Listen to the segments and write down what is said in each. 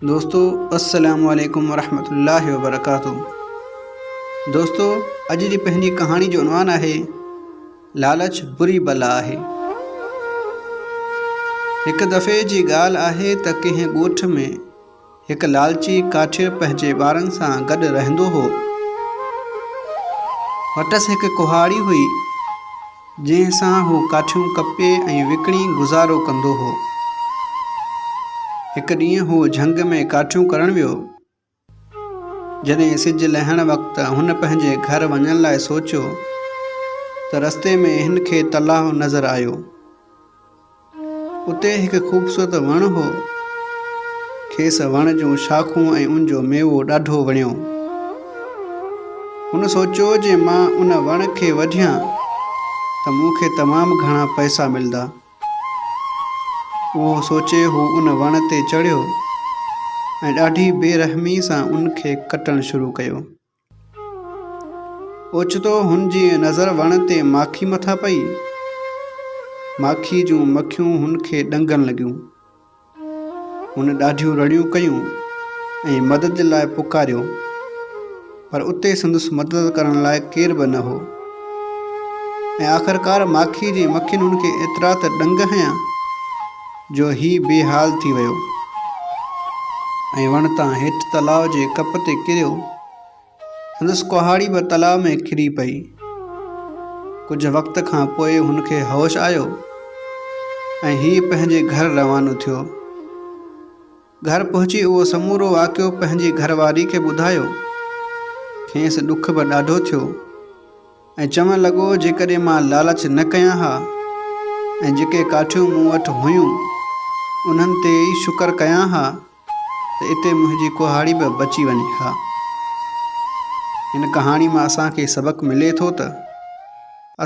دوستو السلام عليڪم ورحمة الله وبرڪاته دوستو اڄ جي پنهنجي ڪهاڻي جو عنوان آهي لالچ بري بلا آهي هڪ دفعي جي ڳالهه آهي ته ڪنهن ڳوٺ ۾ هڪ لالچي ڪاٺير پنهنجي ٻارن سان گڏ رهندو هو وٽس هڪ ڪهاڙي هئي جنهن سان هو ڪاٺيون ڪپي ۽ وڪڻي گذارو ڪندو هو. هڪ ڏينهن هو جهنگ ۾ ڪاٺيون ڪرڻ ويو. جڏهن سج لهڻ وقت هن پنهنجي گهر وڃڻ لاء سوچيو ته رستي ۾ هن کي تلاء نظر آيو. اتي هڪ خوبصورت وڻ هو. کيس وڻ جون شاخون ۽ ان جو ميوو ڏاڍو وڻيو. هن سوچيو جي مان ان وڻ کي وڍيان ته مون کي تمام گهڻا پئسا ملندا. اهو سوچي هو ان وڻ تي چڙهيو ۽ ڏاڍي بي رحمي سان ان کي ڪٽڻ شروع ڪيو. اوچتو هن جي نظر وڻ تي ماکي مٿان پئي. ماکي جون مکيون هن کي ڏنگڻ لڳيون. هن ڏاڍيون رڙيون ڪيون ۽ مدد لاء پڪاريو، پر اتي سندس مدد ڪرڻ لاء ڪير به نه هو. ۽ آخرڪار ماکي جي مکين هن کي ايترا ته ڏنگ هنيا جو هي بي حال ٿي ويو ۽ وڻ تان هيٺ تلاء جي ڪپ تي ڪريو. سندس ڪهاڙي به تلاء ۾ ڪري پئي. ڪجهه وقت کان پوء هن کي هوش آيو ۽ هيء پنهنجي گهر روانو ٿيو. گهر پهچي اهو سمورو واقعو پنهنجي گهر واري کي ٻڌايو. کيس ڏک به ڏاڍو ٿيو ۽ چوڻ لڳو جيڪڏهن مان لالچ نه ڪيان ها ۽ جيڪي ڪاٺيون مون وٽ هيون انهن تي ئي شڪر ڪيان ها ته اتي منهنجي ڪهاڙي به بچي وڃي ها. هن ڪهاڻي مان اسان کي سبق ملي ٿو ته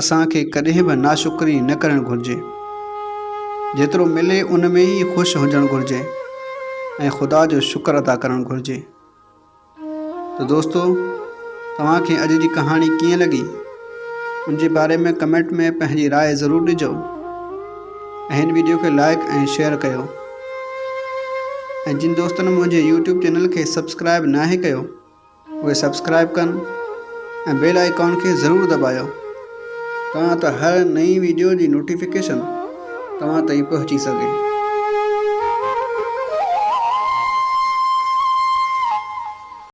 اسان کي ڪڏهن به ناشڪري نه ڪرڻ گهرجي. جيترو ملي ان ۾ ئي خوش هجڻ گهرجي ۽ خدا جو شڪر ادا ڪرڻ گهرجي. ته دوستو توهان کي اڄ جي ڪهاڻي ڪيئن لڳي ان جي باري ۾ ڪمينٽ ۾ پنهنجي راء ضرور ڏجو ۽ هن ويڊيو کي لائڪ ۽ شيئر ڪيو ۽ جن دوستن منهنجي يوٽيوب چينل کي سبسڪرائب ناهي ڪيو اهي سبسڪرائب ڪن ۽ بيل آئيڪان کي ضرور دٻايو تان ته هر نئين ويڊيو جي نوٽيفڪيشن توهان تائين پهچي سگهي.